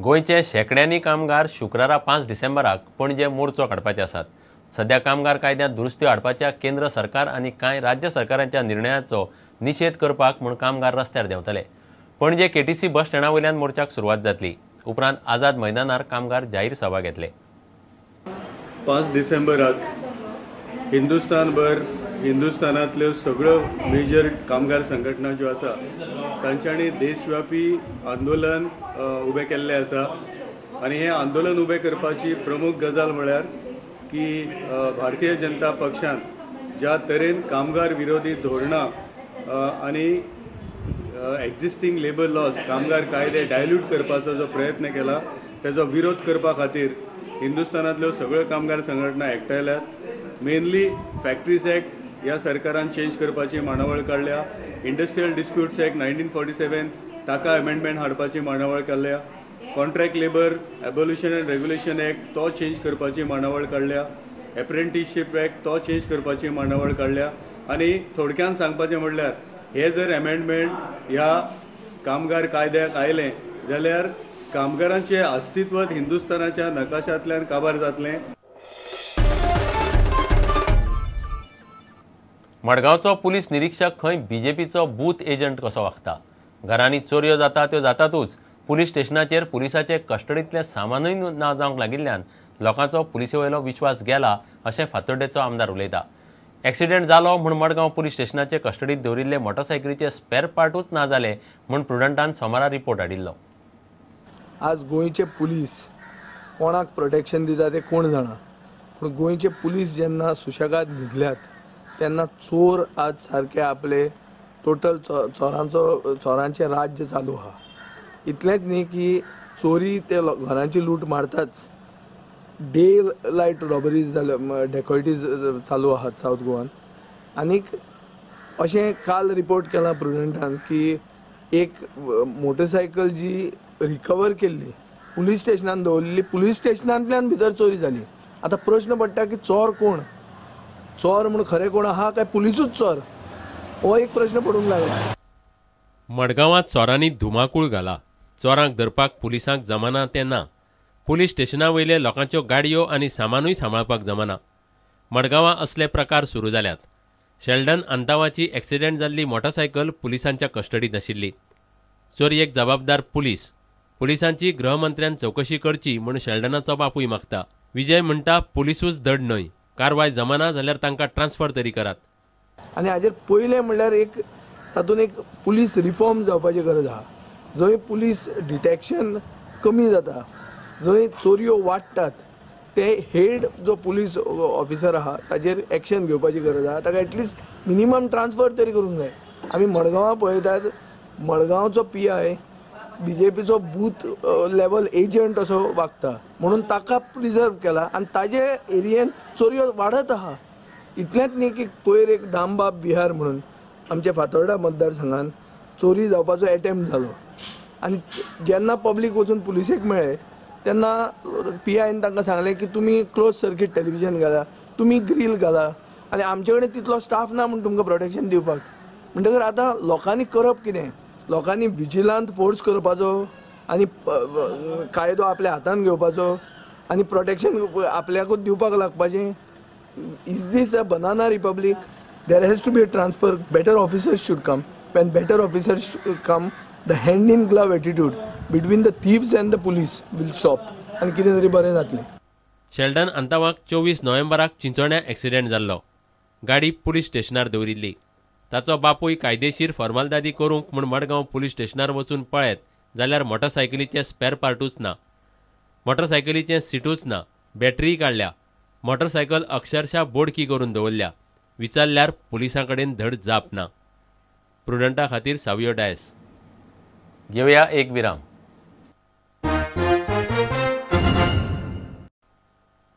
गोंयचे शेंकड्यांनी कामगार शुक्रारा 5 डिसेंबराक पणजे मोर्चो काडपाचे आसात. सध्या कामगार कायद्यांत दुरुस्त्यो हाडपाच्या केंद्र सरकार आनी कांय राज्य सरकारांच्या निर्णयाचो निशेध करपाक म्हूण कामगार रस्त्यार देंवतले. पणजे केटीसी बस स्टँडा वयल्यान मोर्चाक सुरवात जातली. उपरांत आझाद मैदानार कामगार जाहीर सभा घेतले. 5 डिसेंबराक हिंदुस्तानभर हिंदुस्तानांतल्यो सगळ्यो मेजर कामगार संघटना ज्यो आसा तांच्यांनी देशव्यापी आंदोलन उबें केल्लें आसा. आनी हें आंदोलन उबें करपाची प्रमुख गजाल म्हळ्यार की भारतीय जनता पक्षान ज्या तरेन कामगार विरोधी धोरणां आनी एक्झिस्टींग लेबर लॉज कामगार कायदे डायल्यूट करपाचो जो प्रयत्न केला तेजो विरोध करपा खातीर हिंदुस्तानांतल्यो सगळ्यो कामगार संघटना एकठांयल्यात. मेनली फॅक्ट्रीज एक्ट ह्या सरकारान चेंज करपाची मांडावळ काडल्या, इंडस्ट्रियल डिस्प्यूट्स एक्ट 1947 ताका अमेंडमेंट हाडपाची मांडावळ काडल्या, contract labour abolition and regulation act तो चेंज करपाची मांडावळ काडल्या, एप्रेंटिसशीप एक्ट तो चेंज करपाची मांडावळ काडल्या. आनी थोडक्यान सांगपाचें म्हणल्यार हे जर अमेंडमेंट ह्या कामगार कायद्याक आयलें जाल्यार कामगारांचें अस्तित्व हिंदुस्तानाच्या नकाशांतल्यान काबार जातलें. मडगांवचो पुलीस निरीक्षक खंय बीजेपीचो बूथ एजंट कसो वागता. घरांनी चोरयो जाता त्यो जातातूच, पुलीस स्टेशनाचेर पुलिसाचे कस्टडींतलें सामानूय ना जावंक लागिल्ल्यान लोकांचो पुलिसे वयलो विश्वास गेला अशें फातोड्डेचो आमदार उलयता. एक्सिडेंट जालो म्हूण मडगांव पुलीस स्टेशनाचे कस्टडींत दवरिल्ले मोटरसायकलीचे स्पेर पार्टूच ना जाले म्हूण प्रुडंटान सोमारा रिपोर्ट हाडिल्लो. आज गोंयचे पुलीस कोणाक प्रोटेक्शन दिता ते कोण जाणा, पूण गोंयचे पुलीस जेन्ना सुशेगाद न्हिदल्यात तेन्ना चोर आज सारके आपले टोटल चोरांचो चोरांचें राज्य चालू आहा. इतलेंच न्ही की चोरी ते घरांची लूट मारताच, डे लायट रॉबरीज जाल्यो, डेकॉयटीज चालू आहात सावथ गोवान. आनीक अशें काल रिपोर्ट केलां प्रुडंटान की एक मोटरसायकल जी रिकवर केल्ली पुलीस स्टेशनान दवरलेली, पुलीस स्टेशनांतल्यान भितर चोरी जाली. आतां प्रश्न पडटा की चोर कोण, चोर म्हूण खरें कोण आहा काय पुलिसूच चोर, हो एक प्रश्न पडूंक लागला. मडगांवांत चोरांनी धुमाकूळ घाला. चोरांक धरपाक पुलिसांक जमाना तें ना. पुलीस स्टेशना वयले लोकांच्यो गाडयो आनी सामानूय सांबाळपाक जमाना. मडगांवां असले प्रकार सुरू जाल्यात. शेल्डन अंतावाची एक्सिडेंट जाल्ली मोटरसायकल पुलिसांच्या कस्टडींत आशिल्ली. चोरयेक जबाबदार पुलीस. पुलिसांची गृहमंत्र्यान चवकशी करची म्हूण शेल्डनाचो बापूय मागता. विजय म्हणटा पुलिसूच धड न्हय, कारवाय जमाना जाल्यार तांकां ट्रान्सफर तरी करात. आनी हाजेर पयलें म्हणल्यार एक तातूंत एक पुलीस रिफॉर्म जावपाची गरज आहा. जंय पुलीस डिटेक्शन कमी जाता, जंय चोरयो वाडटात, ते हेड जो पुलीस ऑफिसर आहा ताजेर एक्शन घेवपाची गरज आहा. ताका एटलिस्ट मिनिमम ट्रान्सफर तरी करूंक जाय. आमी मडगांवां पळयतात, मडगांवचो पीआय बीजेपीचो बूथ लेवल एजंट असो वागता म्हणून ताका प्रिजर्व केला आनी ताजे एरियेन चोरयो वाडत आहा. इतलेंच न्ही की पयर एक दामबाब बिहार म्हणून आमच्या फातोर्डा मतदारसंघान चोरी जावपाचो एटेम्प्ट जालो आनी जेन्ना पब्लीक वचून पुलिसेक मेळ्ळे तेन्ना पी आयन तांकां सांगलें की तुमी क्लोज सर्कीट टेलिविजन घाला, तुमी ग्रील घाला आनी आमचे कडेन तितलो स्टाफ ना म्हूण तुमकां प्रोटेक्शन दिवपाक. म्हणटकर आतां लोकांनी करप कितें, लोकांनी विजिलांत फोर्स करपाचो आनी कायदो आपल्या हातान घेवपाचो आनी प्रोटेक्शन आपल्याकूच दिवपाक लागपाचें. Is this a banana republic? There has to be a transfer. Better officers should come. When better officers come, the hand in glove attitude between the thieves and the police will stop आनी कितें तरी बरें जातलें. Sheldon अंतावाक 24 नोव्हेंबराक चिंचोण्या accident जाल्लो. गाडी police स्टेशनार दवरिल्ली. ताचो बापूय कायदेशीर फॉर्मालदादी करूंक म्हूण मडगांव पुलीस स्टेशनार वचून पळयत जाल्यार मोटरसायकलीचें स्पेर पार्टूच ना, मोटरसायकलीचें सिटूच ना, बॅटरीय काडल्या. मोटरसायकल अक्षरशः बोडकी करून दवरल्या. विचारल्यार पुलिसां कडेन धड जाप ना. प्रुडंटा खातीर सावियो डायस. घेवया एक विराम.